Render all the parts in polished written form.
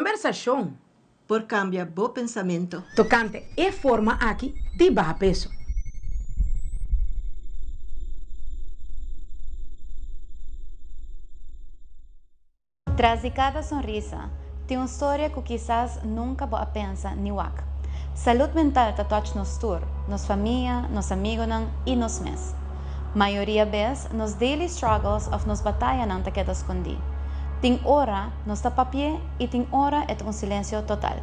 Kombersashon por kambia bo pensamento. Tokante e forma aki di baha peso. Tras di kada sonrisa, tin un storia ku kisas nunka bo a pensa ni wak. Salud mental ta touch nos tur, nos famia, nos amigonan i nos mes. Mayoria bes, nos daily struggles of nos batayanan ta keda skondí. Tin ora nos ta papi'é i tin ora e ta un silensio total.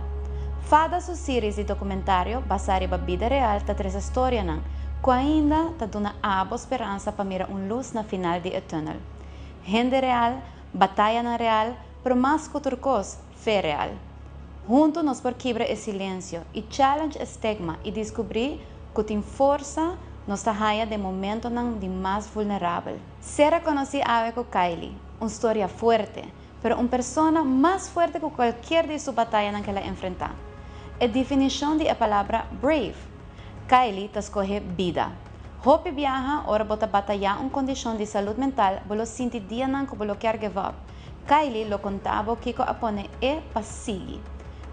Fada su series di dokumentario basá riba bida real ta trese storianan ku ainda ta duna abo speransa pa mira un lus na final di e tunnel. Hende real, batayanan real, pero mas ku tur kos, fe real. Huntu nos por kibra e silensio i challenge e stigma i diskubrí ku tin forsa nos ta haña den momentonan di mas vulnerabel. Sera konosí awe ku Kylie, un storia fuerte, pero un persona mas fuerte ku kualkier di su batayanan ku el a enfrentá. E definishon di e palabra brave. Kylie ta skohe bida. Hopi biaha ora bo ta batayá un kondishon di salud mental bo lo sinti dianan ku bo lo kier give up. Kylie lo konta bo kiko a pone e pa sigui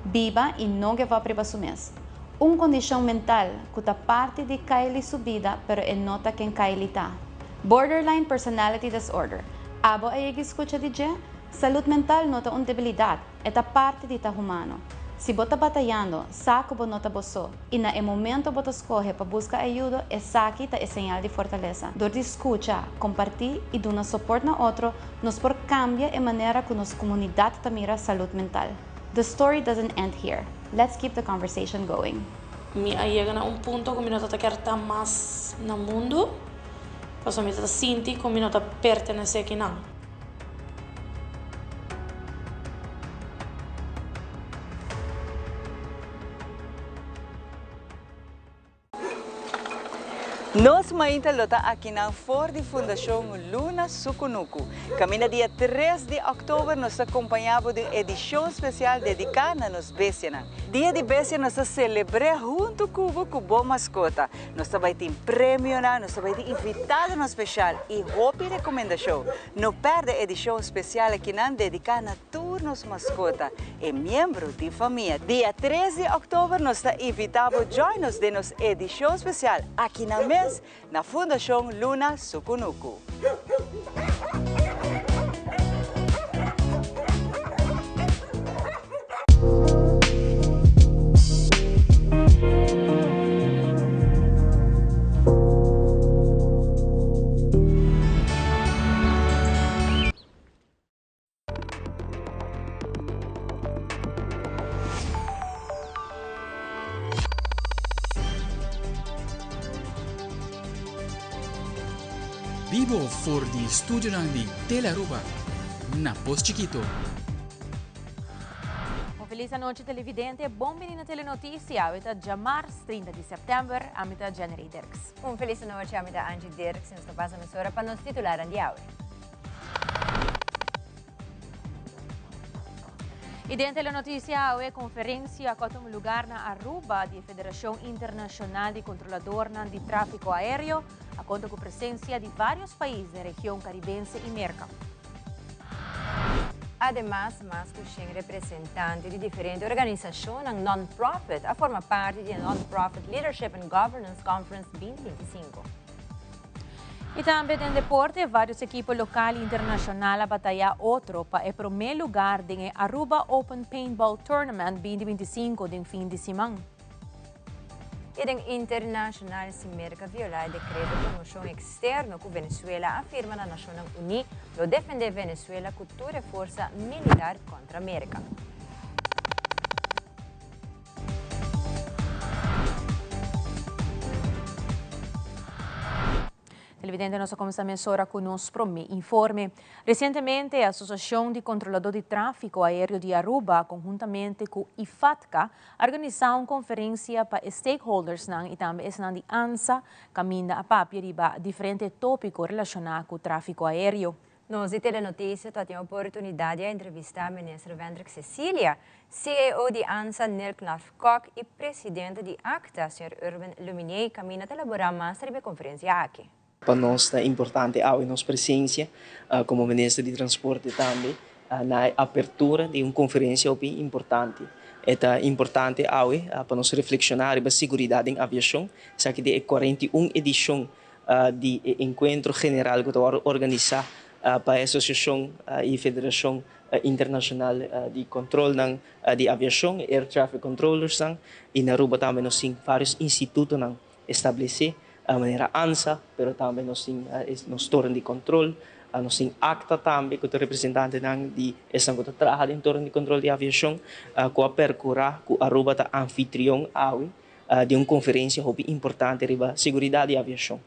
biba i no give up riba su mes. Un kondishon mental ku ta parti di Kylie su bida pero e no ta ken Kylie ta. Borderline Personality Disorder. Abo a yegi skucha di dje? Salud mental no ta un debilidat, e ta parti di ta humano. Si bo ta batayando, sa ku bo no ta bo so i na e momento bo ta skohe pa buska ayudo esaki ta e señal di fortalesa. Dor di skucha, kompartí i duna soport na otro, nos por kambia e manera ku nos komunidat ta mira salud mental. The story doesn't end here. Let's keep the conversation going. Mi a yega na un punto ku mi no ta ta kier ta mas na mundu, pasobra mi ta ta sinti ku mi no ta pertenesé kinan. Nos mainta lo ta akinan for di Fundashon Luna Sukunuku. Kaminda dia tres di òktober nos ta kompañá bo den edishon spesial dediká na nos bestianan. Dia di Bestia nos ta selebr'é huntu ku bo ku bo maskota. Nos ta bai tin premionan, nos ta bai tin invitadonan spesial i hopi rekomendashon. No pèrdè edishon spesial akinan dediká na tur nos maskota, e miembro di famia. Dia tres di òktober nos ta invitá bo join nos den nos edishon spesial akinan mes na Fundashon Luna Sukunuku. Bibo for di studionan di Telearuba na Pos Chikito. Un feliz anochi televidente, bon bini na Telenoticia. Awe ta djamars 30 di september, ami ta Jenny Dirks. Un feliz anochi, ami ta Angie Dirks y nos ta pasa mesora pa nos titularan di awe. Y den Telenoticia awe conferencia cu a tuma lugar na Aruba di e Federacion Internacional di Controladornan di Trafico Aereo a conta cu presencia di varios pais den region Caribense y Merca. Ademas, mas ku shen representante di diferente organisashonnan non-profit a forma parti di e Non-Profit Leadership and Governance Conference binti binti sinku. I tambe den deporte, varios ekipo lokal i internashonal a batayá otro pa e promé lugar den e Aruba Open Paintball Tournament binti binti sinku den fin di siman. I den internashonal si Merka violá e dekreto promoshon eksterno ku Venezuela a firma na Nashonnan Uní, lo defendé Venezuela ku tur e forsa militar kontra Merka. Televidente nos a cuminsa mesora cu nos prome informe. Recientemente e Asociacion di Controlador di Trafico Aereo di Aruba conhuntamente cu IFATCA a organisa un conferencia pa e stakeholdersnan y tambe esnan di ANSA caminda a papia riba diferente topico relaciona cu trafico aereo. Nos di Telenoticia ta tin oportunidad di a entrevista Minister Wendrick Cecilia, CEO di ANSA Nilk Northcock y Presidente di acta, Señor Urban Luminier caminda ta elabora mas riba e conferencia aki. Pa nos ta importante awe nos presencia como Minister di Transporte tambe. Na apertura di un conferencia hopi importante. E ta importante awe pa nos reflexiona riba seguridad den aviacion. Esaki ta e 41 edicion di encuentro general cu ta organisa pa Asociacion y Federacion Internacional di Control di Aviacion, Air Traffic Controllers, y na Aruba tambe nos tin varios instituto estableci, manera ANSA, pero tambe nos tin nos toren di control, nos tin ACTA tambe, cu ta representante di esnan cu ta traha den toren di control di aviacion, cu a percura cu Aruba ta anfitrion awe di un conferencia hopi importante riba seguridad di aviacion.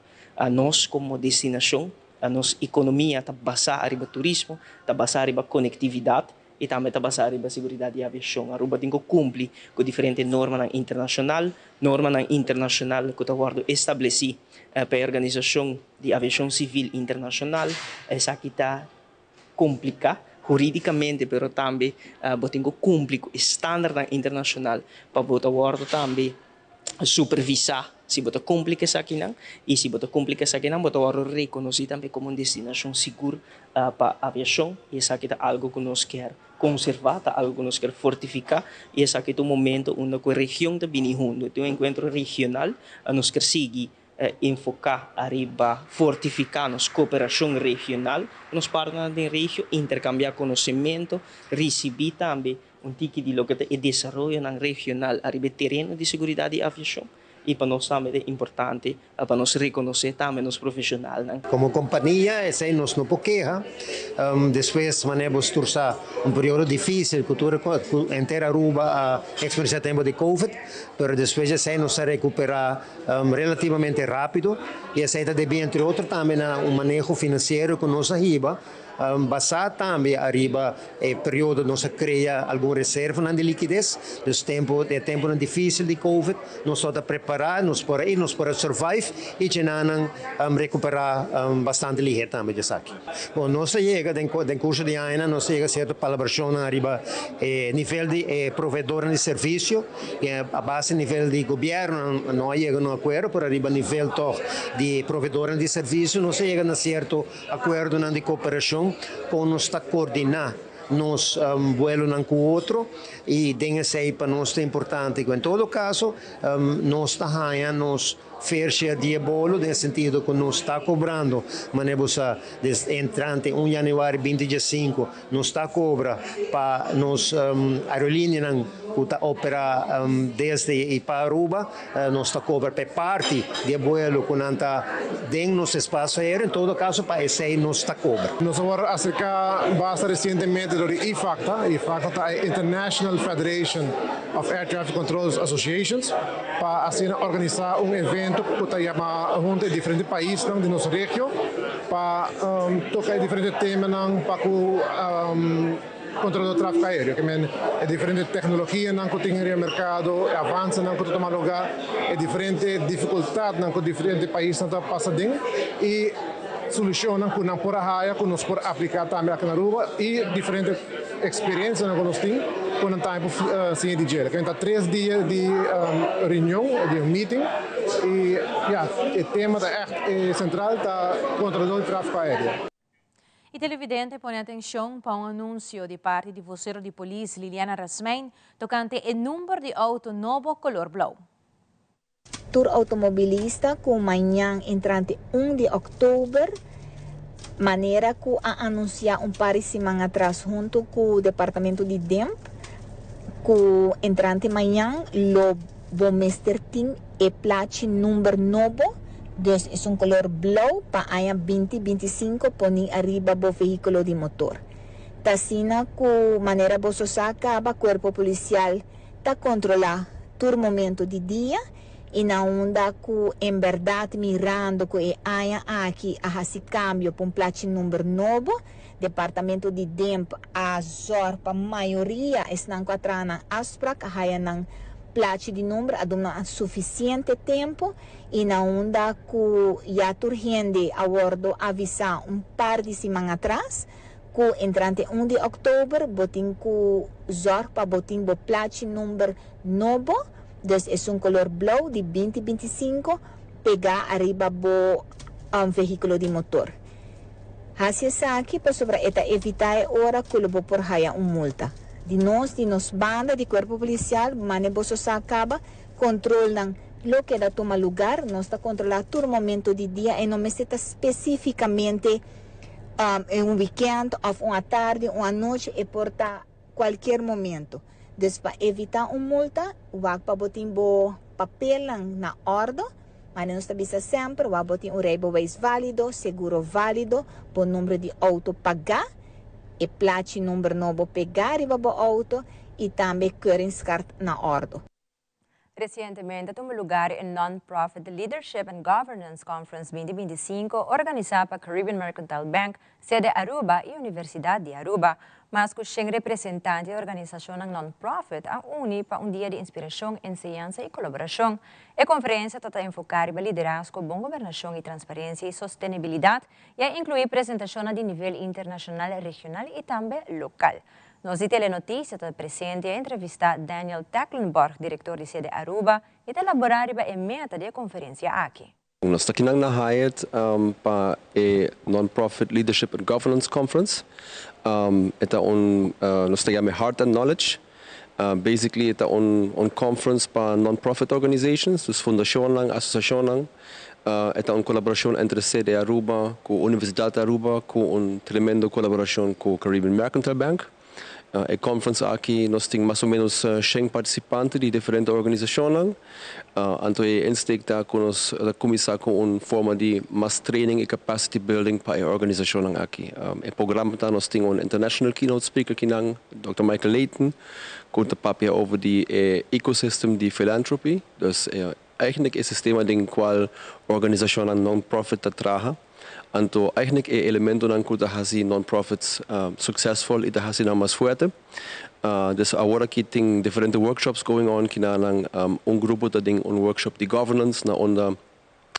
Nos como destinacion, nos economia ta basa riba turismo, ta basa riba conectividad y tambe ta basa riba seguridad di aviacion. Aruba tin cu cumpli cu diferente norma internacional, norma internacional cu ta estableci pa e Organisacion di Aviacion Civil Internacional. Esaki ta complica huridicamente, pero tambe bo tin cu cumpli cu standard internacional pa bo ta tambe supervisa si bo ta cumpli cu esakinan, y si bo ta cumpli cu esakinan, bo ta reconoci tambe como un destinacion sigur pa aviacion, y esaki ta algo cu nos kier conserva, ta algo cu nos kier fortifica, y esaki ta un momento unda e region ta bini hunto, tin un encuentro regional, nos kier sigui enfoca riba fortifica nos cooperacion regional, nos partner den region, intercambia conocimento, ricibi tambe un tiki di loke ta e desaroyo regional riba tereno di seguridad di aviacion, y pa nos tambe ta importante pa nos reconoce tambe nos profesional. Como compania, esey nos no por keha. Despues, manera tur un periodo dificil, cu henter Aruba a experiencia tempo di Covid, pero despues esey nos a recupera relativamente rapido y esey ta debi, entre otro, tambe na un maneho financiero cu nos a hiba, basa tambe riba e periodo nos a crea algun reserva di likides, dus tempo e tempo dificil di Covid, nos ta prepara, nos por ey, nos por survive y ya recupera bastante lihe tambe di esaki. Bon, nos a yega den curso di aña, nos a yega cierto palabracion riba nivel di proveedor di servicio, y a base nivel di gobierno no a yega na un acuerdo, pero riba nivel toch di proveedor di servicio nos a yega na cierto acuerdo di cooperacion cu nos ta coordina nos vuelo cu otro, y den esey pa nos ta importante cu en todo caso nos ta haya nos fair share di bolo, den sentido cu nos ta cobrando, mas desde entrante 1 januari 2015 nos ta cobra pa nos aerolinea cu ta opera desde y pa Aruba, nos ta cobra pa parti di vuelo cu ta den nos espacio aereo. En todo caso, pa esey nos ta cobra. Nos a acerca basta recientemente di IFACTA, IFACTA ta International Federation of Air Traffic Control Associations, pa asina organisa un evento cu ta yama hunto diferente pais di nos region pa toca diferente tema pa um, control di trafico aereo, kiermen e diferente tecnologia cu tin den mercado, avance cu ta tuma luga, e diferente dificultad cu diferente pais ta pasa den y solucion cu nan por haya cu nos por aplica tambe aki na Aruba y diferente experiencia cu nos tin cu nan tempo siña di dje. Kiermen ta 3 dia di reunion, di un meeting y ja, e tema ta echt central ta control di trafico aereo. Y televidente, pone atencion pa un anuncio di parti di vocero di polis Liliana Rasmijn tocante e number di auto nobo color blauw. Tur automobilista cu mañan entrante 1 di october, manera cu a anuncia un par di siman atras hunto cu departamento di DEMP, cu entrante mañan lo bo mester tin e plachi number nobo, dus e un color blauw pa aña 2025 poni ariba bo vehiculo di motor. T'asina cu manera bo sa caba, cuerpo policial ta controla tur momento di dia y na unda cu en berdad mirando cu e aña aki a hasi cambio pa un plachi number nobo, departamento di DEMP a zorg pa mayoria esnan cu a traha nan afspraak haya nan plachi di number, a duna suficiente tempo, y na unda cu ya tur hende a wordo avisa un par di siman atras cu entrante 1 di october bo tin cu zorg pa bo tin bo plachi number nobo, dus e un color blauw di 2025 pega ariba bo vehiculo di motor. Hasi esaki pasobra e ta evitá e ora ku lo bo por haya un multa. Di nos, di nos banda di Cuerpo Policial, mane boso sa kaba, kontrolnan lo keda tuma lugar. Nos ta kontrolá tur momento di dia e no mester ta spesífikamente en un wikènt òf un atardi, un anochi, e por ta kualkier momento. Dus pa evitá un multa, wak pa bo tin bo papelnan na òrdu. Mane nos ta bisa semper, wak bo tin un rijbewijs válido, seguro válido, bo number di outo pagá, e plachi number nobo pegá riba bo outo i tambe keuringskaart na òrdu. Recientemente a tuma lugar e Non-Profit Leadership and Governance Conference 2025, organisa pa Caribbean Mercantile Bank, Sede Aruba y Universidad di Aruba. Mas cu 100 representante di organisacion non-profit a uni pa un dia di inspiracion, enseñansa y colaboracion. E conferencia ta enfoca riba liderazgo, bon gobernacion y transparencia y sostenibilidad y a inclui presentacion di nivel internacional, regional y tambe local. Nos di Telenoticia ta presente y a entrevista Daniel Tecklenborg, director di Sede Aruba, y ta elabora riba e meta di e conferencia aki. Nos ta aki na Hyatt pa e Non-Profit Leadership and Governance Conference. E ta un, nos ta yama Heart and Knowledge. Basically, e ta un conference pa non-profit organizations, dus fundacion, asociacion. E ta un colaboracion entre Sede Aruba cu Universidad di Aruba, cu un tremendo colaboracion cu Caribbean Mercantile Bank. E conference aki nos tin mas o menos 100 participante di diferente organisacion. Anto e insteek ta cu nos cuminsa cu un forma di mas training y capacity building pa e organisacion aki. E programa ta nos tin un international keynote speaker akinan, Dr. Michael Layton, cu ta papia over di ecosystem di philanthropy, dus eigenlijk e sistema den cual organisacion non-profit ta traha. Anto eigenlijk e elementonan cu ta haci non-profits successful y ta haci nan mas fuerte. Dus awor aki tin diferente workshops going on, cu nan un grupo ta den un workshop di governance na unda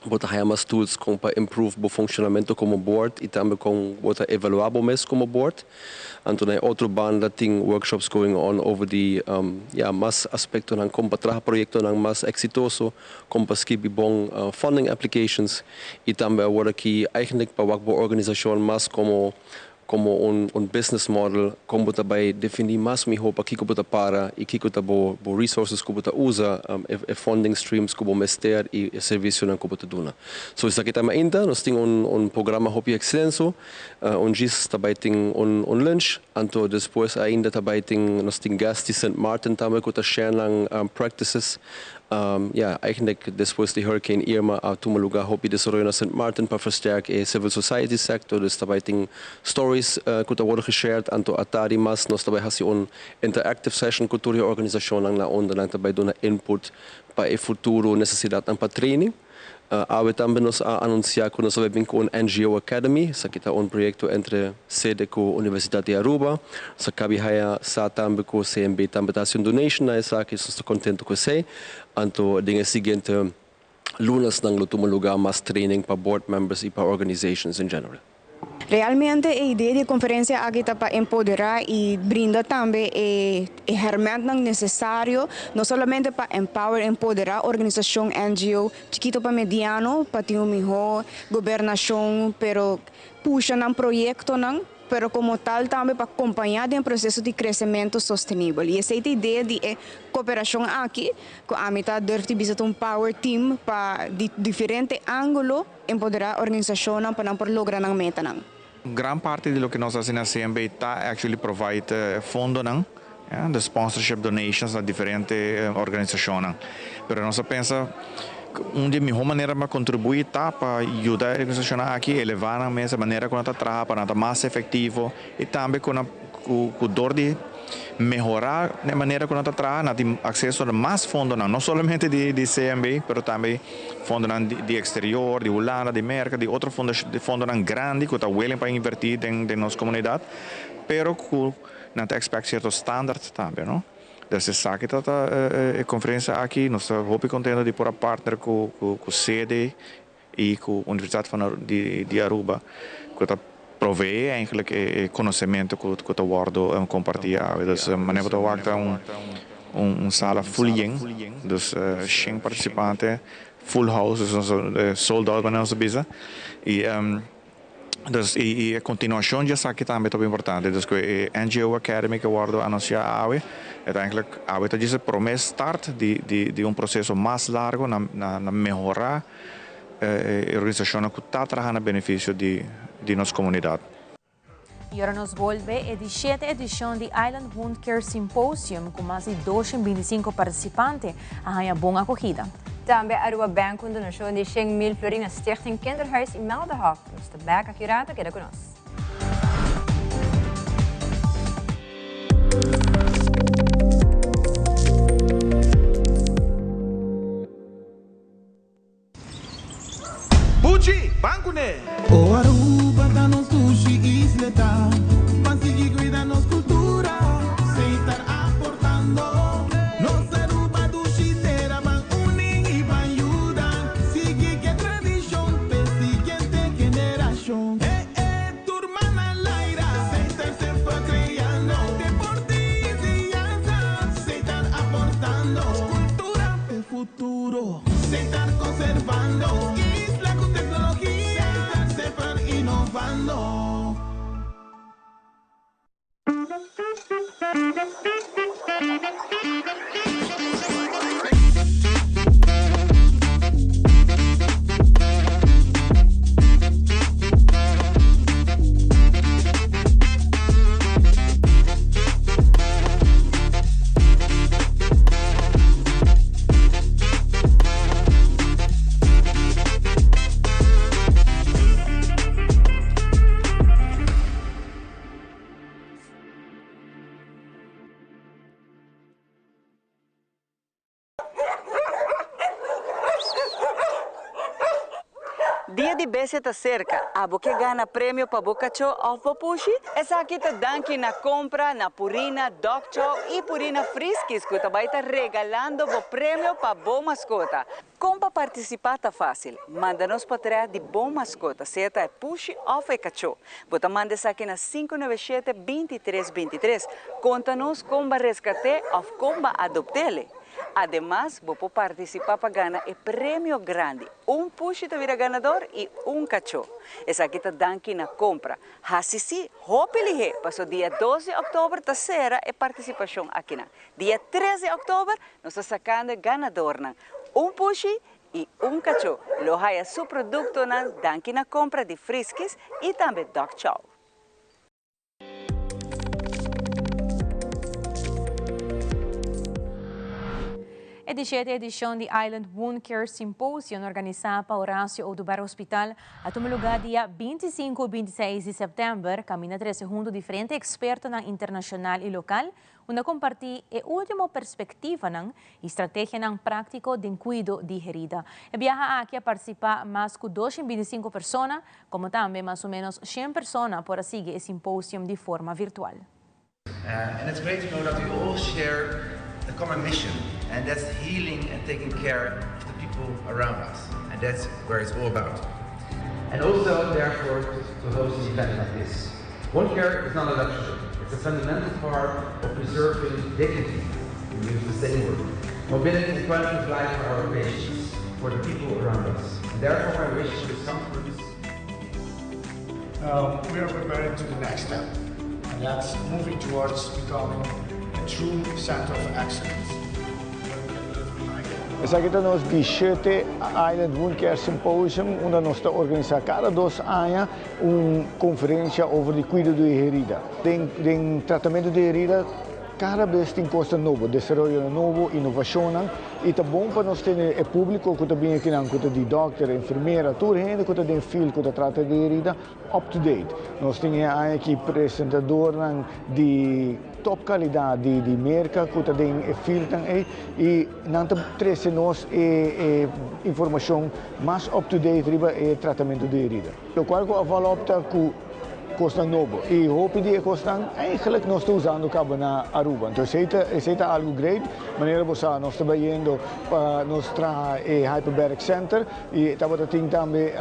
bo ta haya mas tools con pa improve bo funcionamento como board y tambe con bo ta evalua bo mes como board. Anto na otro banda tin workshops going on over di ja, mas aspectonan con pa traha proyectonan mas exitoso, con pa skirbi bon funding applications y tambe awor aki eigenlijk pa wak bo organisacion mas como un business model, con bo ta bay defini mas miho pa kico bo ta para y kico ta bo resources cu bo ta usa, e funding streams cu bo mester y e servicionan cu bo ta duna. So esaki tambe ainda, nos tin un programa hopi extenso, un djis tambe tin un lunch, anto despues ainda tambe tin nos tin guest di St. Martin tambe cu ta share nan practices. Ja, eigenlijk despues di Hurricane Irma a tuma lugar hopi desaroyo na St. Martin pa versterk e civil society sector, dus tambe tin stories cu ta worden geshared, anto atardi mas nos tambe hasi un interactive session cu tur e organisacionnan na unda nan tambe duna input pa e futuro necesidadnan pa training. Awe tambe nos a anuncia cu nos ta bin cu un NGO Academy, esaki ta un proyecto entre Sede cu Universidad di Aruba. Nos a caba di haya sa tambe cu CMB tambe ta haciendo donation na esaki, nos ta contento cu esey. Anto, den e siguiente lunanan lo tuma lugar mas training pa board members y pa organizations in general. Realmente e idea di e conferencia aki ta pa empodera y brinda tambe e herramienta necesario, no solamente pa empower, empodera organisacion NGO chikito pa mediano, pa tin un miho gobernacion, pero pusha nan proyectonan, pero como tal tambe pa acompaña e proceso di crecemento sostenibel. Y esey ta e idea di cooperacion aki, cu ami ta durf di bisa un power team pa di diferente angulo empodera organisacion pa nan por logra nan metanan. Gran parti di loke nos ta haci na CMB ta actually provide fondonan, ja, de sponsorship donations na diferente organisacion. Pero nos a pensa un di miho manera pa contribui ta pa yuda e organisacion aki eleva nan mes manera cu nan ta traha pa nan ta mas efectivo y tambe cu door di mehora e manera cu nan ta traha, nan tin acceso na mas fondonan, no solamente di CMB, pero tambe fondonan di exterior, di Hulanda, di Merca, di otro fondo, di fondonan grandi cu ta willing pa inverti den nos comunidad, pero cu nan ta expect cierto standard tambe, no? Dus esaki ta e conferencia aki, nos ta hopi contento di por partner cu Sede y cu Universidad di Aruba, cu ta provee eigenlijk e conocemento cu ta wordo comparti. Dus manera ta un sala full yen, dus 100 participante, full house, dus sold out manera nos bisa. Y Dus y e continuacion di esaki tambe ta importante. Dus cu e NGO Academy cu a wordo anuncia awe, e ta eigenlijk awe ta djis e prome start di di di un proceso mas largo na na na mehora e organisacionnan cu ta traha na beneficio di di nos comunidad. Y ora nos bolbe e di shete edicion di Island Wound Care Symposium cu mas di 225 participante a haya bon acogida. Tambe Aruba Bank cu un donacion di 100,000 florin na Stichting Kinderhuis Imeldahof. Nos ta bek aki rato, keda cu nos. Buchi, ban kuné! O Aruba ta nos dushi isleta, Ban sigui cuida nos cultura, Setar aportando. Nos Aruba dushi tera, Ban uni y ban yuda, Sigui ke tradicion p'e siguiente generacion. E e tur man al aire, Setar semper creando, Deporte y enseñanza, Setar aportando. Cultura p'e futuro. Setar conservando isla cu tecnologia. Setar semper innovando. Dia di Bestia ta serka, abo ke gana premio pa bo kachó òf bo pushi? Esaki ta danki na kompra na Purina Dog Chow i Purina Friskies ku ta bai ta regalando bo premio pa bo maskota. Kon pa partisipá ta fásil, manda nos potrèt di bo maskota, sea ta e pushi òf e kachó. Bo ta manda esaki na 597 23 23. Konta nos kon bo a reskat'é òf kon bo a adopt'é. Ademas, bo por partisipá pa gana e premio grandi. Un pushi ta bira ganador i un kachó. Esaki ta danki na kompra. Hasi sí, hopi lihé, paso dia dos di òktober ta sera e partisipashon akinan. Dia tres di òktober nos ta sakando e ganadornan. Un pushi i un kachó lo haya su produktonan danki na kompra di Friskies i tambe Dog Chow. E di shete edicion di Island Wound Care Symposium organisa pa Horacio Oduber Hospital a tuma lugar dia 25 y 26 di september caminda trece hunto diferente expertonan internacional y local unda comparti e ultimo perspectivanan y strategianan practico den cuido di herida. E biaha aki a participa mas cu 225 persona Como tambe mas o menos shen persona por a sigui e simposium di forma virtual. And it's great to know that we all share a common mission and that's healing and taking care of the people around us and that's where it's all about. And also therefore to host an event like this. Wound care is not a luxury, it's a fundamental part of preserving dignity, we use the same word, mobility and quality of life for our patients, for the people around us. And therefore my wish for this conference Um, we are preparing to the next step, and that's moving towards becoming a true center of excellence. Esaki ta nos di shete Island Wound Care Symposium unda nos ta organisa cada dos aña un conferencia over di cuido di herida. Den den tratamento di herida cada bes tin cosnan nobo, desaroyonan nobo, innovacionnan y ta bon pa nos tene e publico cu ta bini akinan cu ta di dokter, enfermera, tur hende cu ta den field cu ta trata di herida up to date. Nos tin e aña aki presentadornan di top calidad di di Merca cu ta den e fieldnan ey y nan ta trece nos e e informacion mas up to date riba e tratamento di herida. Locual cu a follow up ta cu kosnan nobo i hopi di e kosnan eigenlijk nos ta usando kaba na Aruba. Anto esei ta esei ta algu great. Manera bo sa nos ta bayendo pa nos traha e Hyperbaric Center i tabata tin tambe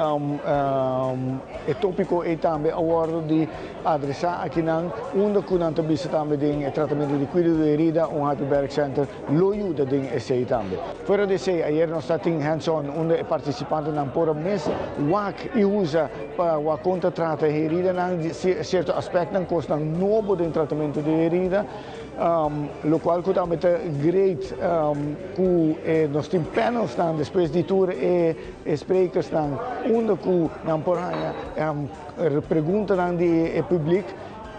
e topiko ei tambe a wòrdu di adresá akinan unda ku nan ta bisa tambe den e tratamentu di kuido di herida un Hyperbaric Center lo yuda den esei tambe. Fuera di esei, ayer nos ta tin hands on unda e partisipantenan por a mes wak i usa pa wak kon ta trata e heridanan, sierto aspectnan, kosnan nobo den tratamentu di herida, lokual ku tambe ta great ku nos tin panelsnan despues di tur e sprekersnan unda ku nan por haña preguntanan di e publik.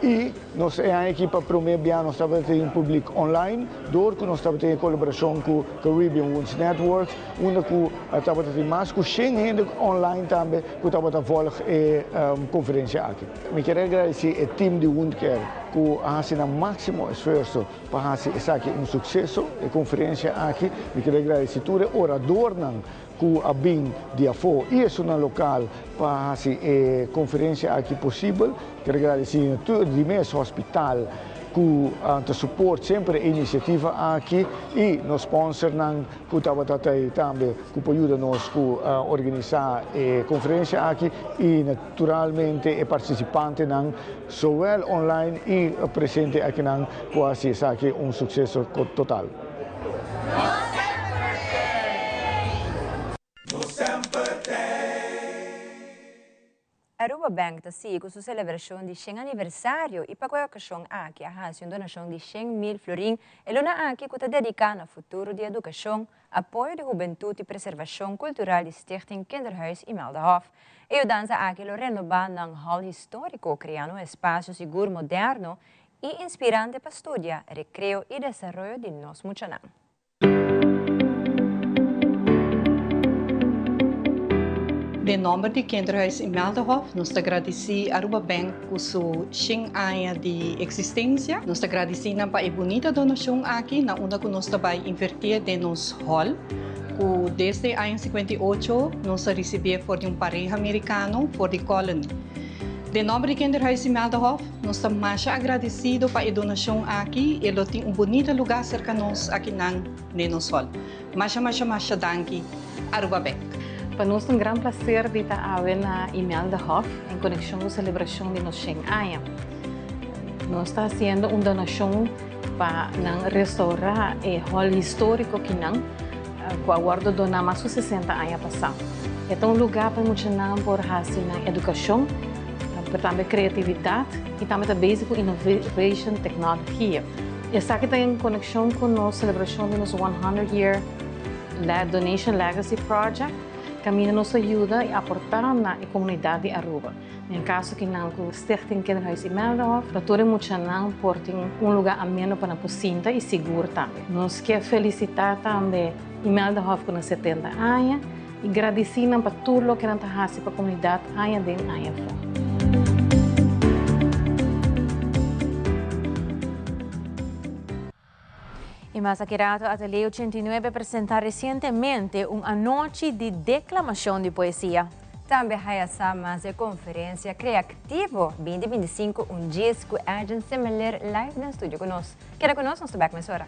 I nos e aña aki pa promé bia nos tabata tin un publik online dor ku nos tabata tin e kolaborashon ku Caribbean Wounds Network unda ku tabata tin mas ku shen hende online tambe ku tabata vòlg e konferensia aki. Mi kier agradesí e team di Wound Care ku a hasi nan máksimo esfuerso pa hasi esaki un sukseso, e konferensia aki. Mi kier agradesí tur e oradornan ku a bin di afó i esunnan lokal pa hasi e konferensia aki posibel. Ker gradisí tur di mes hospital ku ta suport semper e inisiativa aki i nos sponsornan ku tabata ta ei tambe ku por yuda nos ku organisá e konferensia aki i naturalmente e partisipantenan zowel online i presente akinan ku a hasi esaki un sukseso total. Aruba Bank ta sigui cu su celebracion di shen aniversario y pa cu e ocasion aki a haci un donacion di 100.000 florin e luna aki cu ta dedica na futuro di educacion, apoyo di hubentud y preservacion cultural di Stichting Kinderhuis Imeldahof. E yudansa aki lo renoba nan hall historico creando un espacio sigur moderno y inspirante pa studia, recreo y desaroyo di nos muchanan. Den nomber di Kinderhuis Imeldahof nos ta gradici Aruba Bank cu su shen aña di existencia. Nos ta gradici nan pa e bunita donacion aki na unda cu nos ta bay inverti den nos hall cu desde aña 58 nos a ricibi for di un pareha Mericano for di Colony. Den nomber di Kinderhuis Imeldahof Nos ta masha agradecido pa e donacion aki, e lo tin un bunita lugar cerca nos akinan den nos hall. Masha masha masha danki Aruba Bank. Pa nos ta un gran placer di ta awe na Imelda Hof en conexion cu celebracion di nos shen aña. Nos ta haciendo un donacion pa nan restaura e hall historico kinan cu a wordo dona mas cu 60 aña pasa. E ta un lugar pa e muchanan por haci nan educacion. Pero tambe creatividad y tambe ta bezig cu innovation tecnologia. Esaki ta en conexion cu nos celebracion di nos 100 year Donation Legacy Project, caminda nos ta yuda y aporta na e comunidad di Aruba. Den caso ki nan cu Stichting Kinderhuis Imeldahof, pa tur e muchanan por tin un lugar ameno pa nan por sinta y sigur tambe. Nos kier felicita tambe Imeldahof cu nan 70 aña. I gradisí nan pa tur loke nan ta hasi pa komunidat aña den aña afó. I mas aki rato Atelier 89 a presenta resientemente un anochi di deklamashon di poesia. Tambe haya sa mas e konferensia Kreaktivo 2025 un djis ku Ergen Semeleer live den studio ku nos. Keda ku nos, nos ta bek mesora.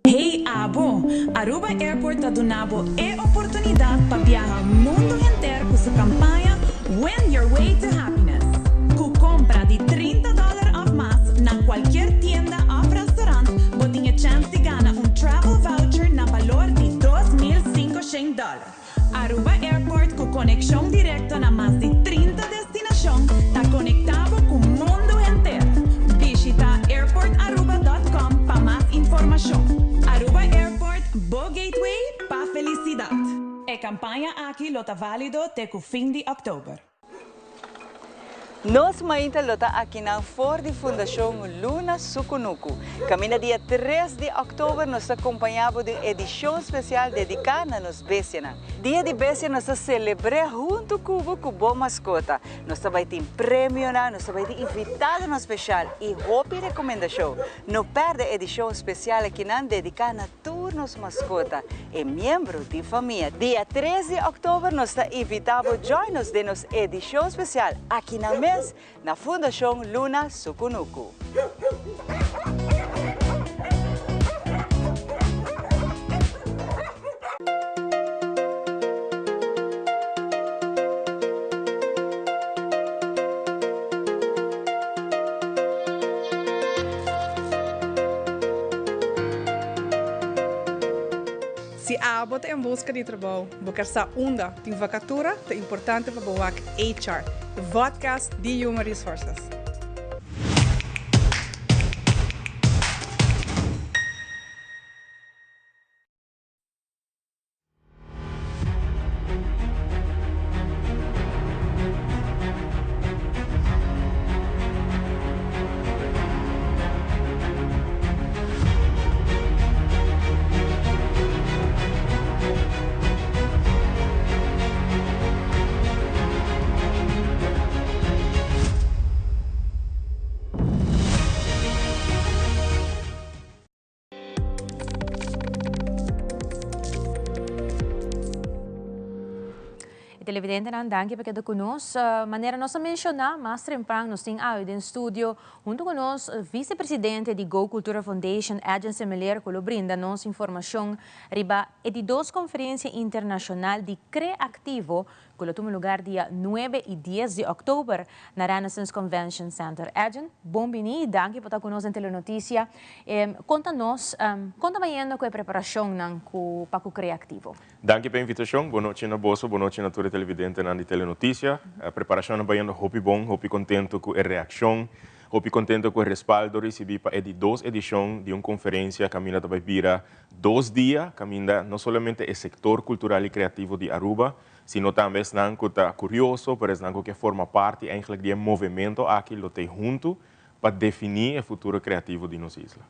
Hey abo! Aruba Airport ta duna bo e oportunidad pa biaha mundo henter cu su campaña Win Your Way to Happiness. Cu compra di 30 dollar of mas na cualkier tienda of restaurant bo tin e chance di gana un travel voucher na balor di 2500 dollar. Aruba Airport cu conexion directo na mas di 30 destinacion ta conecta bo cu mundo henter. Bishita airportaruba.com pa mas informacion. Aruba Airport, bo gateway pa felicidad. E campaña aki lo ta valido te cu fin di october. Nos mainta lo ta akinan for di Fundashon Luna Sukunuku. Kaminda dia 3 di òktober nos ta kompañá bo den edishon spesial dediká na nos bestianan. Dia di Bestia nos ta selebr'é huntu ku bo ku bo maskota. Nos ta bai tin premionan, nos ta bai tin invitadonan spesial i hopi rekomendashon. No pèrdè edishon spesial akinan dediká na tur nos maskota e miembro di famia. Dia 3 di òktober nos ta invitá bo join nos den nos edishon spesial akinan mes na Fundashon Luna Sukunuku. Si abo ta en buska di trabou, bo ker sa unda tin vakatura, ta importante pa bo wak HR, e vodcast di Human Resources. Televidentenan, danki pa keda ku nos. Manera nos a menshoná mas trempran, nos tin awe den studio huntu ku nos visepresidente di Go Cultura Foundation, Edjean Semeleer, ku lo brinda nos informashon riba e di dos konferensia internashonal di Kreaktivo ku lo tuma lugar dia nuebe i dies di òktober na Renaissance Convention Center. Edjean, bon bini i danki pa ta ku nos den Telenoticia. Konta nos, kon ta bayendo ku e preparashonnan ku pa ku Kreaktivo? Danki pa e invitashon. Bon nochi na boso, bon nochi na tur e televidentenan di Telenoticia. Preparashonnan bayendo hopi bon, hopi kontentu ku e reakshon, hopi kontentu ku e respaldo risibí pa e di dos edishon di un konferensia kaminda ta bai bira dos dia, kaminda no solamente e sektor kultural i kreativo di Aruba, sino tambe esnan ku ta kurioso, pero esnan ku ke forma parti eigenlijk di e movemento aki lo t'ei huntu pa definí e futuro kreativo di nos isla.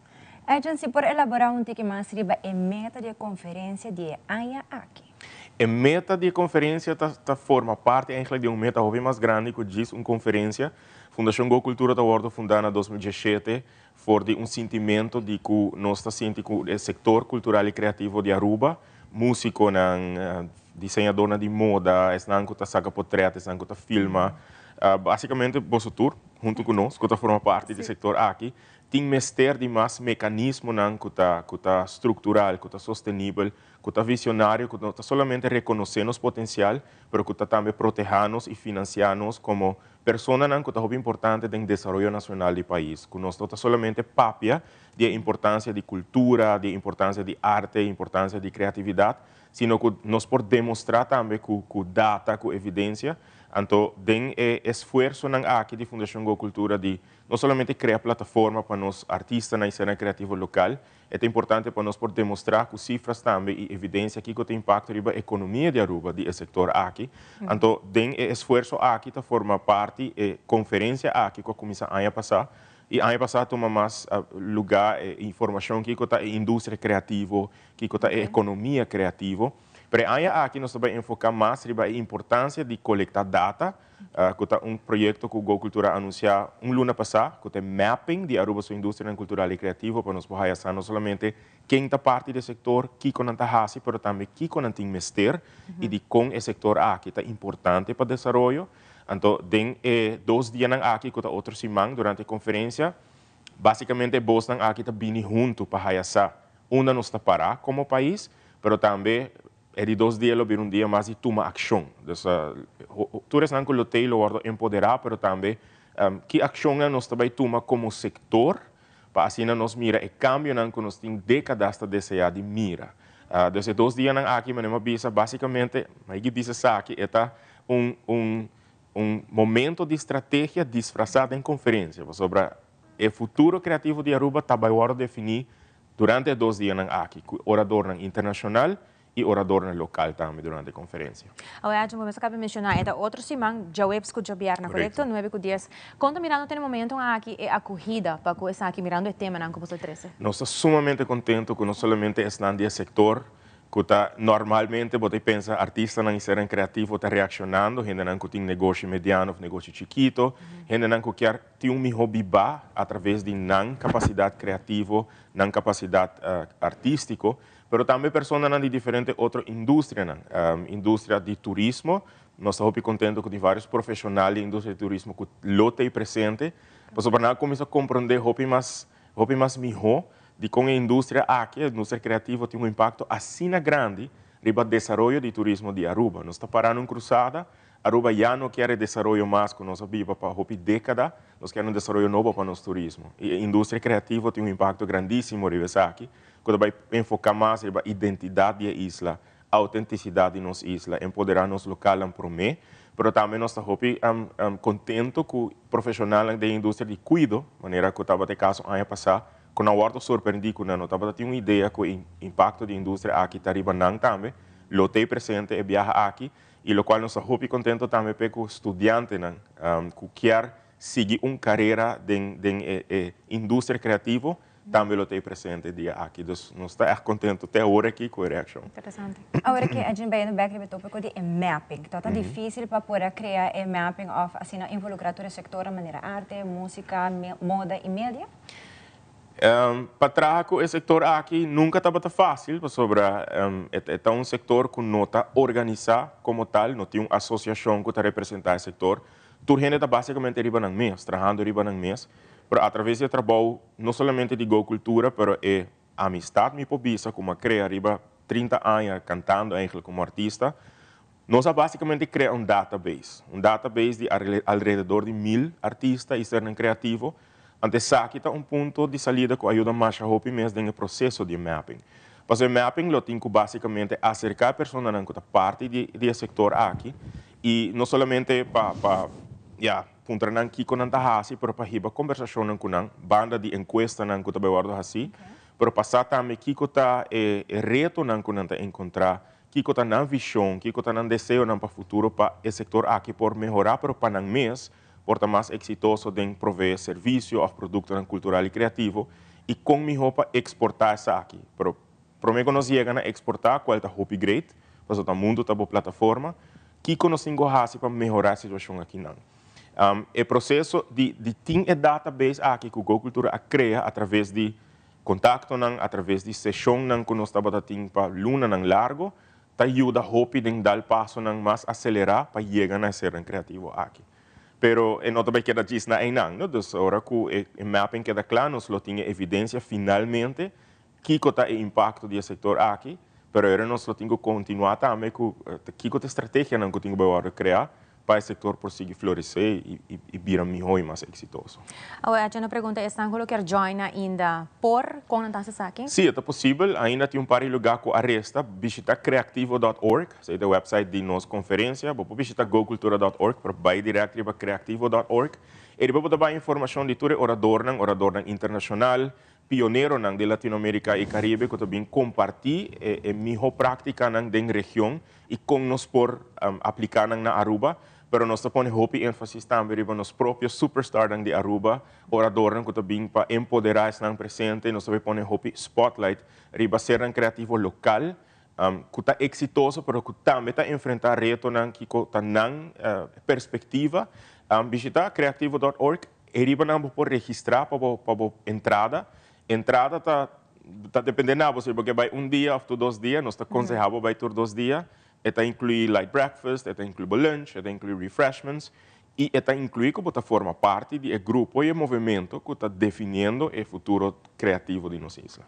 Edjean, si por elaborá un tiki mas riba e meta di e konferensia di e aña aki. E meta di e konferensia ta ta forma parti eigenlijk di un meta hopi mas grandi ku djis un konferensia. Fundashon Go Kultura ta wòrdu fundá na 2017 for di un sintimento di ku nos ta sinti ku e sektor kultural i kreativo di Aruba, músikonan, diseñadornan di moda, esnan ku ta saka potrèt, esnan ku ta filma, básikamente boso tur huntu ku nos ku ta forma parti di e sektor aki, tin mester di mas mekanismonan ku ta ku ta struktural, ku ta sostenibel, ku ta visionario, ku no ta solamente rekonosé nos potensial, pero ku ta tambe protehá nos i finansiá nos komo Personanan ku ta hopi importante den desaroyo nacional di pais, ku nos no ta solamente papia di e importancia di cultura, di e importancia di arte, importancia di creatividad, sino ku nos por demostra tambe ku ku data, ku evidencia. Anto den e esfuersonan aki di Fundacion Go Cultura di no solamente crea plataforma pa nos artistanan y sernan creativo local, E ta importante pa nos por demostrá ku sifras tambe i evidensia kiko ta impakto riba ekonomia di Aruba di e sektor aki. Anto den e esfuerso aki ta forma parti e konferensia aki ku a kuminsá aña pasá i aña pasá a tuma mas lugá e informashon kiko ta e industria kreativo, kiko ta e ekonomia kreativo. Pero e aña aki nos ta bai enfoká mas riba e importansia di kolektá data ku ta un proyekto ku Go Cultura a anunsiá un luna pasá, ku ta e mapping di Aruba su industrianan kultural i kreativo pa nos por haya sa no solamente ken ta parti di e sektor, kiko nan ta hasi, pero tambe kiko nan tin mester i dikon e sektor aki ta importante pa desaroyo. Anto den e dos dianan aki ku ta otro siman durante e konferensia, basikamente e bosnan aki ta bini huntu pa haya sa unda nos ta pará komo pais, pero tambe E di dos dia lo bira un dia mas di tuma akshon. Dus tur esnan ku lo tei lo wòrdu empoderá, pero tambe ki akshonnan nos ta bai tuma komo sektor pa asina nos mira e kambionan ku nos tin dékadas ta deseá di mira. Dus e dos dianan aki manera mi a bisa básikamente, mi a bisa esaki, e ta un un un momento di strategia disfrasá den konferensia, pasobra e futuro kreativo di Aruba ta bai wòrdu definí Durante e dos dianan aki ku oradornan internashonal Y oradornan local tambe durante e conferencia. Awor, como a caba di menciona, e ta otro siman, diahuebs cu diabierna, corecto? 9 cu 10. Con ta mirando te momento aki e acogida pa cu esaki, mirando e temanan cu boso a trece? Nos ta sumamente contento cu no solamente esnan di sector, cu ta normalmente bo ta pensa artistanan y sernan creativo ta reaccionando, hendenan cu tin negoshi mediano of negoshi chikito, hendenan cu kier tin un miho biba a traves di nan capacidad creativo, nan capacidad artistico, pero tambe personanan di diferente otro industrianan, industria di turismo. Nos ta hopi contento cu tin varios profesional di industria di turismo cu lo ta presente, pasobra nan a cuminsa comprende hopi mas miho di con e industria aki, e industria creativo, tin un impacto asina grandi riba desaroyo di turismo di Aruba. Nos ta parando un cruzada. Aruba ya no kier desaroyo mas cu nos a biba pa hopi decada, nos kier un desaroyo nobo pa nos turismo. Y e industria creativo tin un impacto grandisimo riba esaki, cu ta enfoca mas riba identidad di e isla, autenticidad di nos isla, empodera nos local prome, pero tambe nos ta hopi contento cu profesional di industria di cuido, manera cu tabata e caso aña pasa, cu nan a wordo sorprendi cu nan no tabata tin un idea cu e impacto di industria aki ta riba nan tambe, lo ta presente e biaha aki, y lo cual nos ta hopi contento tambe pa cu studiantenan cu kier sigui un carera den e industria creativo, tambe lo ta presente e dia aki. Anto, nos ta echt contento te awor aki cu e reaccion. Interesante. Awor cu a gente bay back e topico di mapping. Ta dificil pa por crea e mapping of asina involucra tur e sector manera arte, musica, moda y media? Pa traha cu e sector aki nunca tabata facil, pasobra e un sector cu no ta organisa como tal, no tin un asociacion cu ta representa e sector. Tur hende ta basicamente riba nan mes, trahando riba nan mes, pero a traves di trabou no solamente di Go Cultura, pero e amistad mi por bisa cu m'a crea riba 30 aña cantando eigenlijk como artista, nos a basicamente crea un database di alrededor di 1000 artista y sernan creativo. Anto esaki ta un punto di salida cu a yuda mas hopi mes den e proceso di mapping. Pasobra mapping lo tin cu basicamente acerca personanan cu ta parti di e sector aki y no solamente pa ya puntra nan kico nan ta hasi, pero pa hiba conversacion cu nan, banda di encuestanan cu tambe wordo hasi, pero pasa tambe kico ta e retonan cu nan ta encontra, kico ta nan vision, kico ta nan deseonan pa futuro pa e sector aki por mehora, pero pa nan mes por ta mas exitoso den provee servicio of productonan cultural y creativo y con miho pa exporta esaki. Pero prome cu nos yega na exporta, cual ta hopi great, pasobra mundo ta bo plataforma, kico nos tin cu hasi pa mehora e situacion akinan? E proceso di tin e database aki cu Go Cultura a crea a traves di contactonan, a traves di sesionnan cu nos tabata tin pa lunanan largo, ta yuda hopi den dal pasonan mas acelera pa yega na ser creativo aki. Pero e no ta bay keda djis na einan, no? Dus ora cu e mapping keda cla, nos lo tin evidencia finalmente kico ta e impacto di e sector aki, pero awor nos lo tin cu continua tambe cu kico ta e estrategianan cu tin cu crea pa e sector por sigui florece y bira miho y mas exitoso. Awor, un pregunta, esnan cu kier join ainda por con ta aki? Si, ta posibel. Ainda tin un par di luga cu a resta. Bishita creativo.org, esey ta e website di nos conferencia. Bo por bishita gocultura.org, pa bay direct pa creativo.org. Y despues bo tin informacion di tur oradornan internacional, pioneronan di Latinoamerica y Caribe, cu tambe ta comparti e miho practicanan den region y con nos por aplica na Aruba. Pero nos ta pone hopi enfasis tambe riba nos propio superstar di Aruba, oradornan cu tambe pa empodera esnan presente, nos tambe pone hopi spotlight riba sernan creativo local, cu ta exitoso, pero cu tambe ta enfrenta retonan cu ta nan perspectiva. Bishita creativo.org y riba nan por registra pa entrada. Entrada ta depende na bo, si bo bay un dia of 2 dia, nos ta aconseha bay tur 2 dia. E ta inclui light breakfast, e ta inclui lunch, e ta inclui refreshments y e ta inclui cu ta forma parti di e grupo y e movimento cu ta definiendo e futuro creativo di nos isla.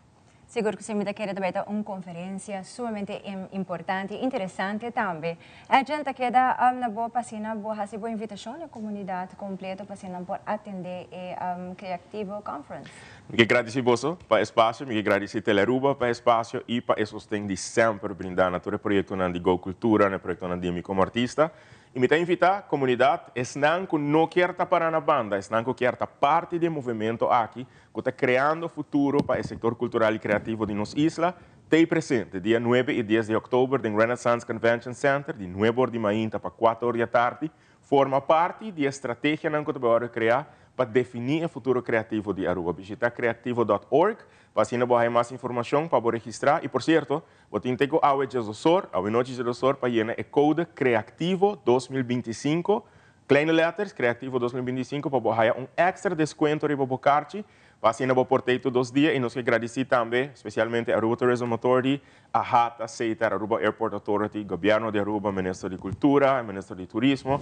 Sigur cu si, mi ta kere tambe un conferencia sumamente importante y interesante tambe. Edjean, ta keda na bo pa asina bo hasi bo invitacion na comunidad completo pa asina por atende e Creativo Conference. Mi kier gradici boso pa e espacio, mi kier gradici Telearuba pa e espacio y pa e sosten di semper brinda na tur e proyectonan di Go Cultura, na proyectonan di mi como artista. Y mi ta invita comunidad, esnan cu no kier ta para na banda, esnan cu kier ta parti di e movimento aki cu ta creando futuro pa e sector cultural y creativo di nos isla, t'ey presente dia nuebe y dies di october den Renaissance Convention Center di nuebe or di mainta pa cuater or di atardi. Forma parti di e strategianan cu ta bay wordo crea pa defini e futuro creativo di Aruba. Bishita creativo dot org pa asina bo haya mas informacion pa bo registra y por cierto, Bo tin te ku awe djesdosor, awe nochi djesdosor pa yena e kode Creactivo 2025, kleine letters, Creactivo 2025, pa bo haya un extra deskuento riba bo karchi, pa asina bo por tei tur dos dia i nos ke gradisí tambe spesialmente Aruba Tourism Authority, AHATA, SETAR, Aruba Airport Authority, Gobierno di Aruba, Minister di Kultura, Minister di Turismo,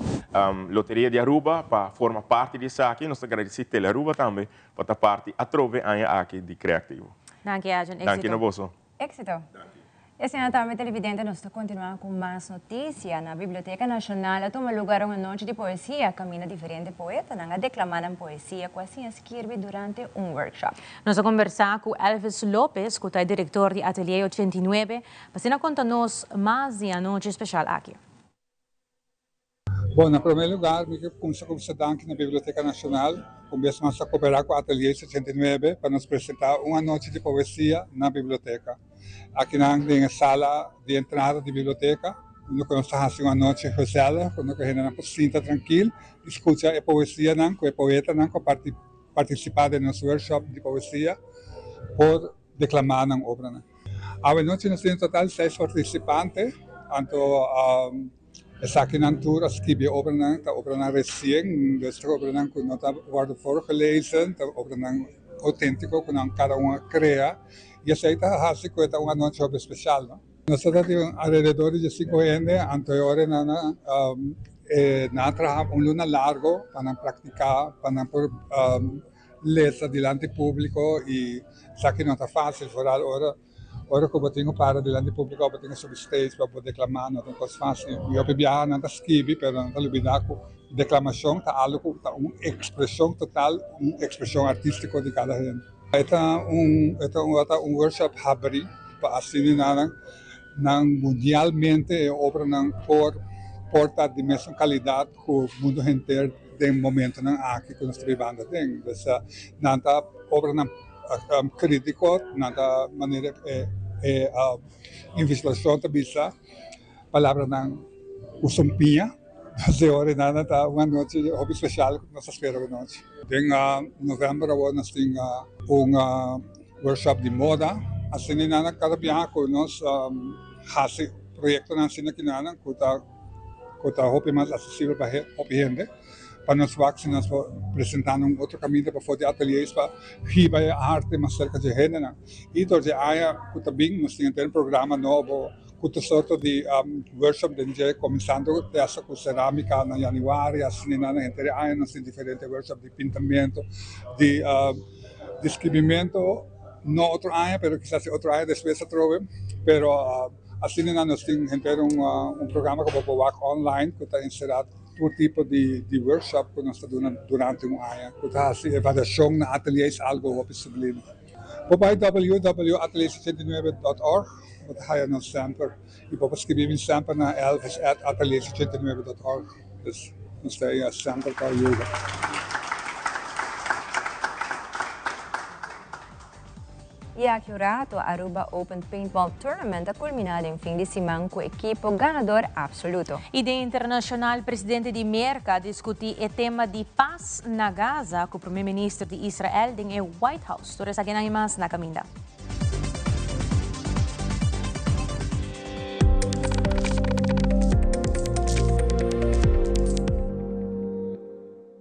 Loteria di Aruba pa forma parti di esaki. Nos ta gradisí Telearuba tambe pa ta parti atrobe aña aki di Creactivo. Danki Arjen, éksito. Danki na boso. Éxito. E asina tambe televidente nos ta continua cu mas noticia. Na Biblioteca Nacional a tuma lugar un anochi di poesia caminda diferente poetanan a declama nan poesia cu a siña skirbi durante un workshop. Nos a conversa cu Elvis Lopez cu ta e director di Atelier 89 pa asina conta nos mas di e anochi special aki. Bon, na promé lugar mi ke kumsa ku bisa danki na Biblioteka Nashonal ku bes mas a koperá ku Atelier 69 pa nos presentá un anochi di poesia na biblioteka. Akinan den e sala di entrada di biblioteka unda ku nos ta hasi un anochi gezellig unda ku hendenan por sinta trankil i skucha e poesianan ku e poetanan ku a partisipá den nos workshop di poesia por deklamá nan obranan. Awe nochi nos tin en total seis partisipante, anto Esakinan tur a skibi e obranan, ta obranan resien, dus ta obranan ku no ta wòrdu voorgelezen, ta obranan outéntiko ku nan kada un a krea i esei ta hasi ku e ta un anochi hopi spesial, no. Nos ta tin alrededor di diesinko hende, anto e ora nan a traha un luna largo pa nan praktiká, pa nan por lesa dilanti públiko i esaki no ta fásil, foral ora. Ora ku bo tin ku para dilanti públiko òf bo tin ku subi stage pa bo deklamá no ta un kos fásil. Mi hopi biaha nan ta skibi pero nan ta lubidá ku deklamashon ta algu ku ta un ekspreshon total, un ekspreshon artístiko di kada hende. E ta un e ta un ta un workshop habrí pa asina nan nan mundialmente e obranan por por ta di mesun kalidat ku mundu henter den momentonan aki ku nos ta bibando aden. Dus nan ta obranan. Crítico, nan ta manera e e investigacion ta bisa palabranan cu sumpiña, entonces e ora nan ta un anochi hopi special cu nos ta spera un anochi. Den november awor nos tin un workshop di moda, asina nan cada biaha cu nos haci proyectonan asina kinan cu ta cu ta hopi mas accesibel pa hopi hende. Pa nos wak si nos por presenta na un otro kaminda pafó di ateliers pa hiba e arte mas serka dje hendenan. I dor dje aña ku ta bin nos tin henter un programa nobo ku tur sorto di workshop den dje kuminsando te hasta ku seramika na yanüari asina nan henter e aña nos tin diferente workshop di pintamentu di di skribimentu no otro aña pero kisas e otro aña despues atrobe pero asina nan nos tin henter un programa ku bo por wak online ku ta enserá. Tur tipo di workshop ku nos ta duna durante un aña ku ta hasi e variashon na ateliers algu hopi sublime. Bo bai www.ateliers89.org bo ta haya nos semper i bo por skibi mi semper na elvis@ateliers89.org. Dus nos ta ei semper pa yuda. Y aki un rato Aruba Open Paintball Tournament a culmina den fin di siman cu ekipo ganador absoluto. Y den internacional presidente di Merca a discuti e tema di paz na Gaza cu prome minister di Israel den e White House. Tur esakinan y mas na caminda.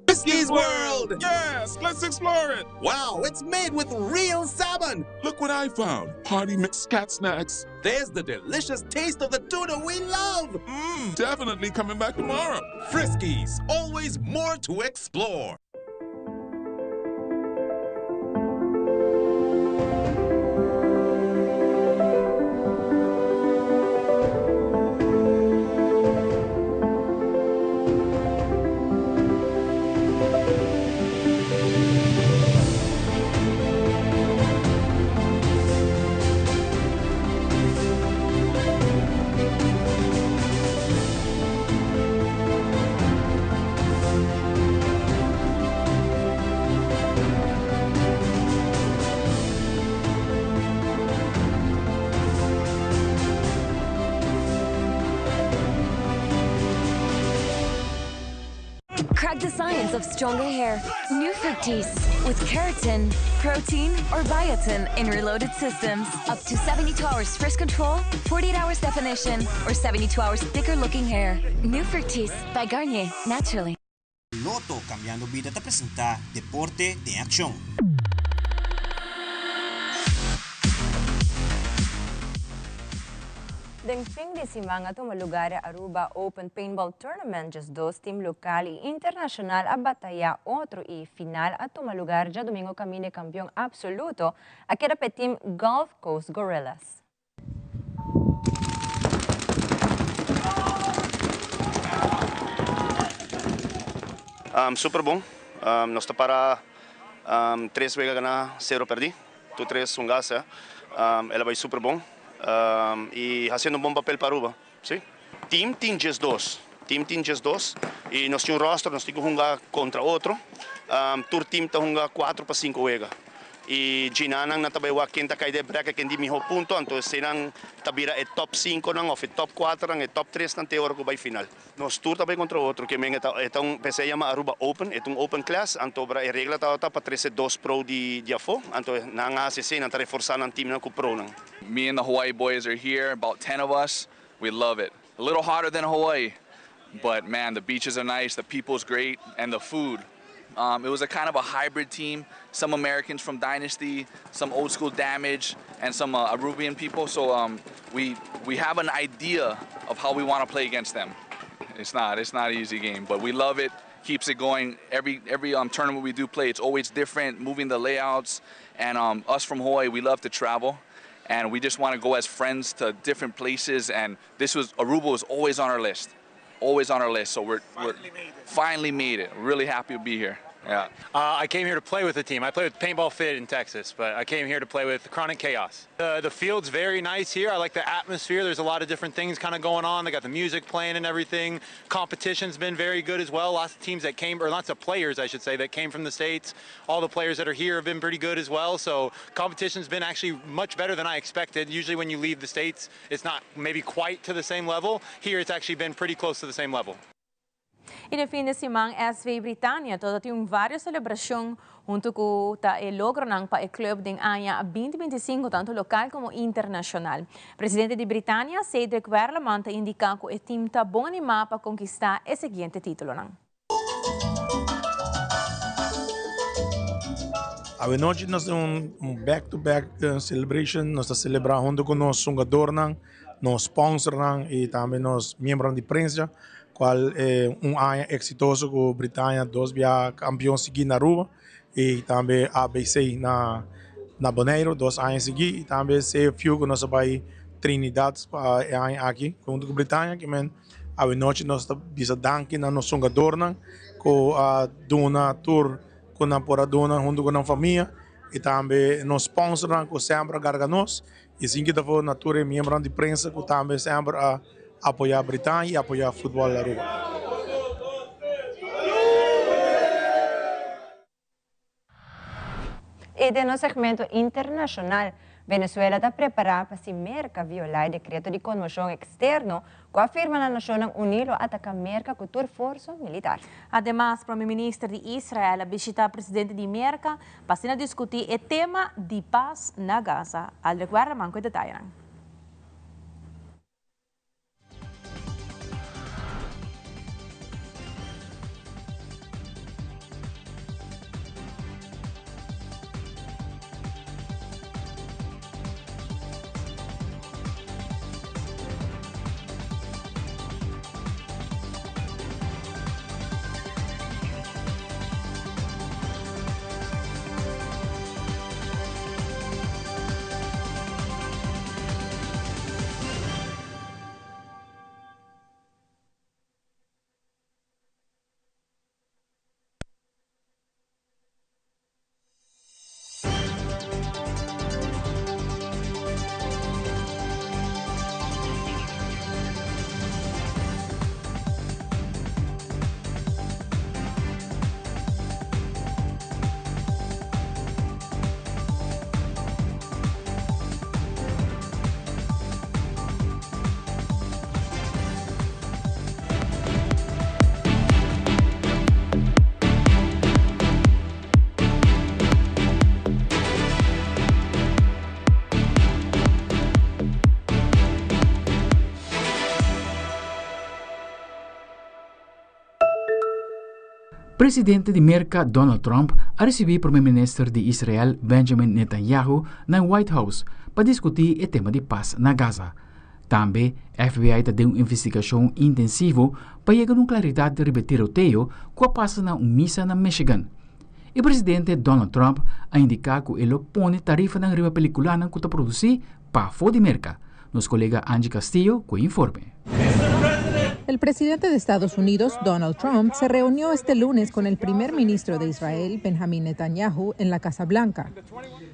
Friskies World! Yes, let's explore it! Wow, it's made with real salmon! Look what I found! Party mix cat snacks. There's the delicious taste of the tuna we love! Mmm, definitely coming back tomorrow. Friskies, always more to explore. Crack the science of stronger hair. New Fructis with keratin, protein, or biotin in reloaded systems. Up to 72 hours frizz control, 48 hours definition, or 72 hours thicker looking hair. New Fructis by Garnier, naturally. Lotto Cambiando Bida ta presenta Deporte den Accion. Den fin di siman a tuma lugar e Aruba Open Paintball Tournament. 12 team local y internacional a bataya otro y final a tuma lugar diadomingo caminda campeon absoluto a keda pa team Gulf Coast Gorillas. Super bon. Nos ta para tres wega gana, cero perdi. Tur tres un gas. El a bay super bon. Y haciendo un bon papel pa Aruba. Si. Team tin 12. Team tin 12. Y nos tin un roster, nos tin cu hunga contra otro. Tur team ta hunga 4 pa 5 wega. Y djinanan nan ta bay wak ken ta cay den bracket, ken di miho punto. Anto eseynan ta bira e top 5 nan of e top 4 nan, e top 3 nan te ora cu bay final. Nos tur ta bay contra otro. Ke men e ta, e ta un, p'esey yama Aruba Open, e ta un open class. Anto bra e regla tabata pa trece dos pro di di afo. Anto nan a haci esey, nan ta reforsa nan teamnan cu pronan. Me and the Hawaii boys are here, about 10 of us. We love it. A little hotter than Hawaii, but man, the beaches are nice, the people's great, and the food. It was a kind of a hybrid team, some Americans from Dynasty, some old school Damage, and some Arubian people. So we have an idea of how we want to play against them. It's not an easy game, but we love it. Keeps it going. Every tournament we do play, it's always different, moving the layouts. And us from Hawaii, we love to travel and we just want to go as friends to different places. And this was Aruba was always on our list, always on our list. So we're finally made it. Really happy to be here. Yeah. I came here to play with the team. I play with Paintball Fit in Texas, but I came here to play with Chronic Chaos. The field's very nice here. I like the atmosphere. There's a lot of different things kind of going on. They got the music playing and everything. Competition's been very good as well. Lots of teams that came, or lots of players, I should say, that came from the States. All the players that are here have been pretty good as well. So competition's been actually much better than I expected. Usually when you leave the States, it's not maybe quite to the same level. Here it's actually been pretty close to the same level. Y na fin di siman, SV Britannia tabatin varios celebracion hunto cu e logro pa e club di aña 2025, tanto local como internacional. Presidente di Britannia, Cedric Werleman, ta indica cu e team ta bon anima pa conkista e siguiente titulo. No? Anochi nos tin un back-to-back celebration, nos ta celebrando hunto cu nos hungadornan, nos sponsornan y tambe nos miembronan di prensa, cual ta un aña exitoso cu Britannia, dos biaha campeon sigui na Aruba y tambe ABC na Bonaire, 2 aña sigui, y tambe CFU cu nos a bay Trinidad pa e aña aki, hunto cu Britannia, kiermen anochi nos ta bisa danki na nos hungadornan, cu a duna tur cu nan por a duna hunto cu nan famia y tambe nos sponsornan cu semper a carga nos y asina cu ta na tur miembro di prensa cu tambe semper a apoya Britannia y apoya futbol Aruba. Y den segmento internacional, Venezuela ta prepara pa si Merca viola e decreto di conmocion externo cu a firma na Nacionnan Uni, ataca Merca cu tur forsa militar. Ademas, Prome Minister di Israel a bishita presidente di Merca pa discuti e tema di paz na Gaza. Aldrich Werleman cu detaye. Presidente di Merca Donald Trump a ricibi Prome Minister di Israel Benjamin Netanyahu na White House pa discuti e tema di paz na Gaza. Tambe FBI ta den un investigacion intensivo pa yega na un claridad riba e tiroteo cu a pasa na un misa na Michigan. E presidente Donald Trump a indica cu e lo pone tarifanan riba peliculanan cu ta produci pafo di Merca. Nos colega Angie Castillo cu e informe. El presidente de Estados Unidos, Donald Trump, se reunió este lunes con el primer ministro de Israel, Benjamin Netanyahu, en la Casa Blanca.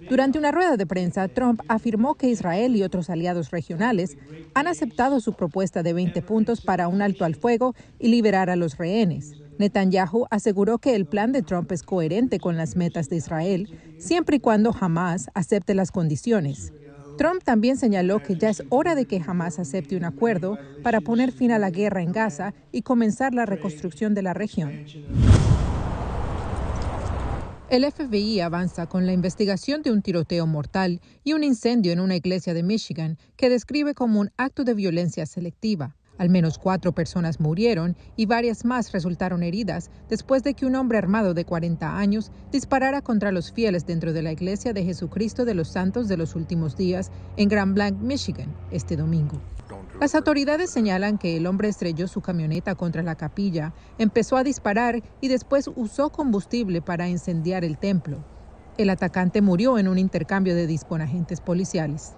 Durante una rueda de prensa, Trump afirmó que Israel y otros aliados regionales han aceptado su propuesta de 20 puntos para un alto al fuego y liberar a los rehenes. Netanyahu aseguró que el plan de Trump es coherente con las metas de Israel, siempre y cuando Hamas acepte las condiciones. Trump también señaló que ya es hora de que Hamas acepte un acuerdo para poner fin a la guerra en Gaza y comenzar la reconstrucción de la región. El FBI avanza con la investigación de un tiroteo mortal y un incendio en una iglesia de Michigan que describe como un acto de violencia selectiva. Al menos cuatro personas murieron y varias más resultaron heridas después de que un hombre armado de 40 años disparara contra los fieles dentro de la iglesia de Jesucristo de los Santos de los Últimos Días en Grand Blanc, Michigan, este domingo. Las autoridades señalan que el hombre estrelló su camioneta contra la capilla, empezó a disparar y después usó combustible para incendiar el templo. El atacante murió en un intercambio de con agentes policiales.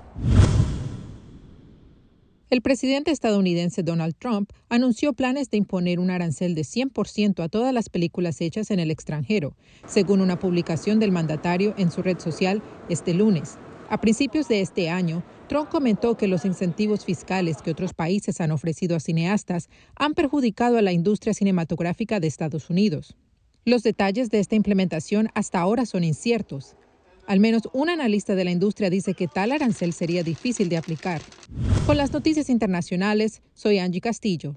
El presidente estadounidense Donald Trump anunció planes de imponer un arancel de 100% a todas las películas hechas en el extranjero, según una publicación del mandatario en su red social este lunes. A principios de este año, Trump comentó que los incentivos fiscales que otros países han ofrecido a cineastas han perjudicado a la industria cinematográfica de Estados Unidos. Los detalles de esta implementación hasta ahora son inciertos. Al menos un analista de la industria dice que tal arancel sería difícil de aplicar. Con las noticias internacionales, soy Angie Castillo.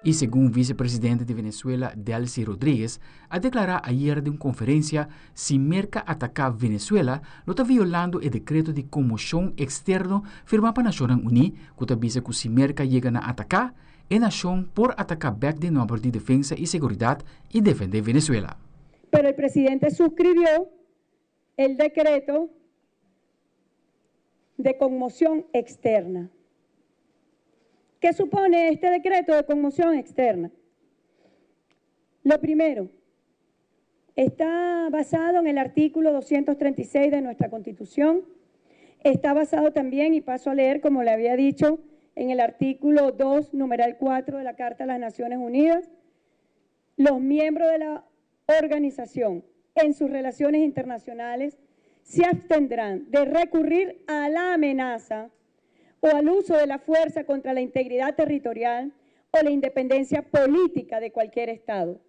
Y segun vicepresidente di Venezuela Delcy Rodriguez a declara ayera den un conferencia, si Merca ataca Venezuela lo ta violando e decreto di conmocion externo firma pa Nacionnan Uni cu ta bisa cu si Merca yega na ataca, e nacion por ataca bek den nomber di defensa y seguridad y defende Venezuela. Pero el presidente suscribió el decreto de conmoción externa. ¿Qué supone este decreto de conmoción externa? Lo primero, está basado en el artículo 236 de nuestra Constitución, está basado también, y paso a leer, como le había dicho, en el artículo 2, numeral 4 de la Carta de las Naciones Unidas, los miembros de la organización en sus relaciones internacionales se abstendrán de recurrir a la amenaza o al uso de la fuerza contra la integridad territorial o la independencia política de cualquier Estado,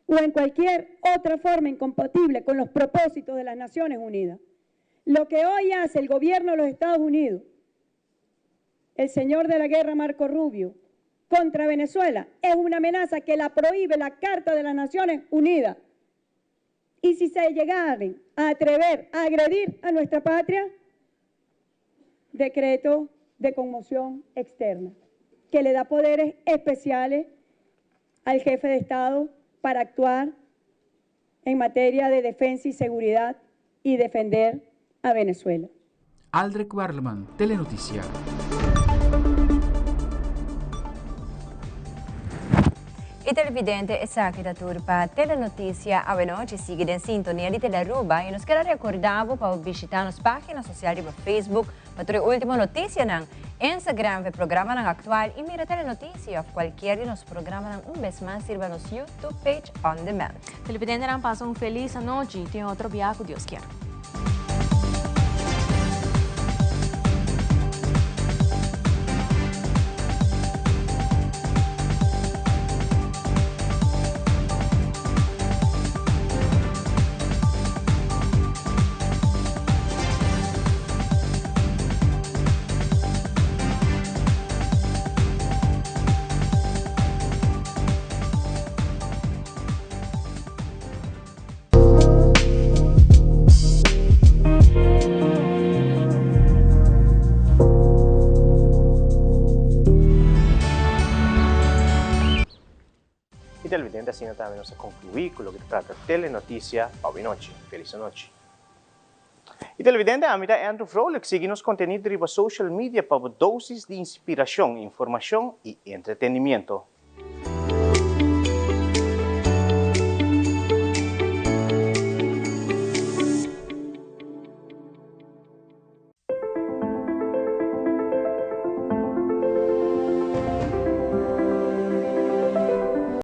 o en cualquier otra forma incompatible con los propósitos de las Naciones Unidas. Lo que hoy hace el gobierno de los Estados Unidos, el señor de la guerra Marco Rubio, contra Venezuela, es una amenaza que la prohíbe la Carta de las Naciones Unidas. Y si se llegaren a atrever a agredir a nuestra patria, decreto de conmoción externa, que le da poderes especiales al jefe de Estado para actuar en materia de defensa y seguridad y defender a Venezuela. Aldrich Werleman, Telenoticia. Y televidente, esaki ta tur pa Telenoticia awenochi. Sigui den sintonia di Telearuba y nos kier a recorda bo pa bishita nos pagina social riba Facebook pa tur e ultimo noticianan, Instagram pa e programanan actual y mira Telenoticia of cualkier di nos programanan un bes mas riba nos YouTube page on demand. Televidentenan pasa un feliz anochi y tin otro bia cu Dios kier. televidente, asina tambe nos a conclui cu loke ta trata Telenoticia pa awe nochi. Feliz anochi. Y televidente, ami ta Andrew Vrolijk. Sigui nos contenido riba social media pa bo dosis di inspiracion, informacion y entretenimiento.